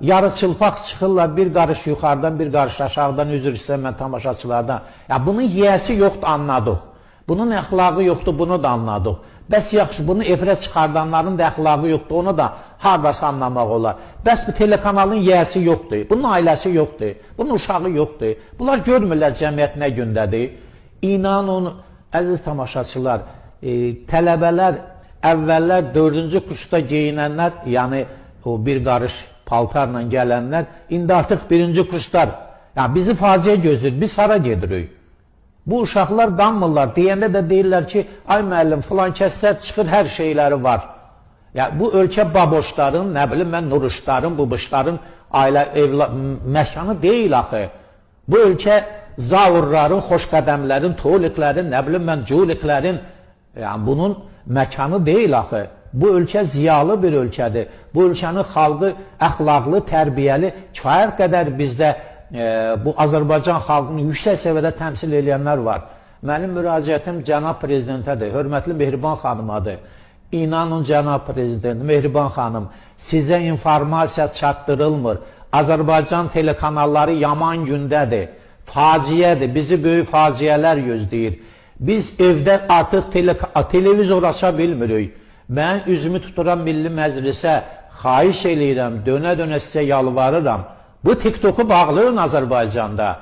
Yarı çılpaq çıxırlar, bir qarış yuxarıdan, bir qarış aşağıdan, üzr istəyirəm mən tamaşaçılardan. Ya bunun yiyəsi yoxdur, anladıq. Bunun əxlaqı yoxdur, bunu da anladıq. Bəs yaxşı, bunu efirə çıxardanların da əxlaqı yoxdur, onu da hardasa anlamaq olar. Bəs bu telekanalın yiyəsi yoxdur, bunun ailəsi yoxdur, bunun uşağı yoxdur. Bunlar görmürlər cəmiyyət nə gündədir. İnanın, əziz tamaşaçılar, tələbələr əvvəllər 4-cü kursda geyinənlər, yəni o bir qarış paltarla gələnlər, indi artıq 1-ci kurslar. Yəni bizi faciə gözləyir, biz hara gedirik? Bu uşaqlar qanmırlar, deyəndə də deyirlər ki, ay müəllim, filan kəslər çıxır, hər şeyləri var. Yəni, bu ölkə baboşların, nə bilim mən, nuruşların, bubuşların ailə, evla, məkanı deyil axı. Bu ölkə zaurların, xoşqədəmlərin, toliklərin, nə bilim mən, culiklərin, yəni bunun məkanı deyil axı. Bu ölkə ziyalı bir ölkədir. Bu ölkənin xalqı əxlaqlı, tərbiyəli, kifayət qədər bizdə bu Azərbaycan xalqını yüksək səviyyədə təmsil eləyənlər var. Mənim müraciətim cənab prezidentədir, hörmətli Mehriban xanımadır. İnanın cənab prezident, Mehriban xanım, sizə informasiya çatdırılmır. Azərbaycan telekanalları yaman gündədir, faciədir, bizi böyük faciələr gözləyir. Biz evdə artıq televizor aça bilmirik. Mən üzümü tuturam Milli Məclisə, xahiş eləyirəm, dönə-dönə sizə yalvarıram. Bu TikToku bağlayın Azərbaycanda.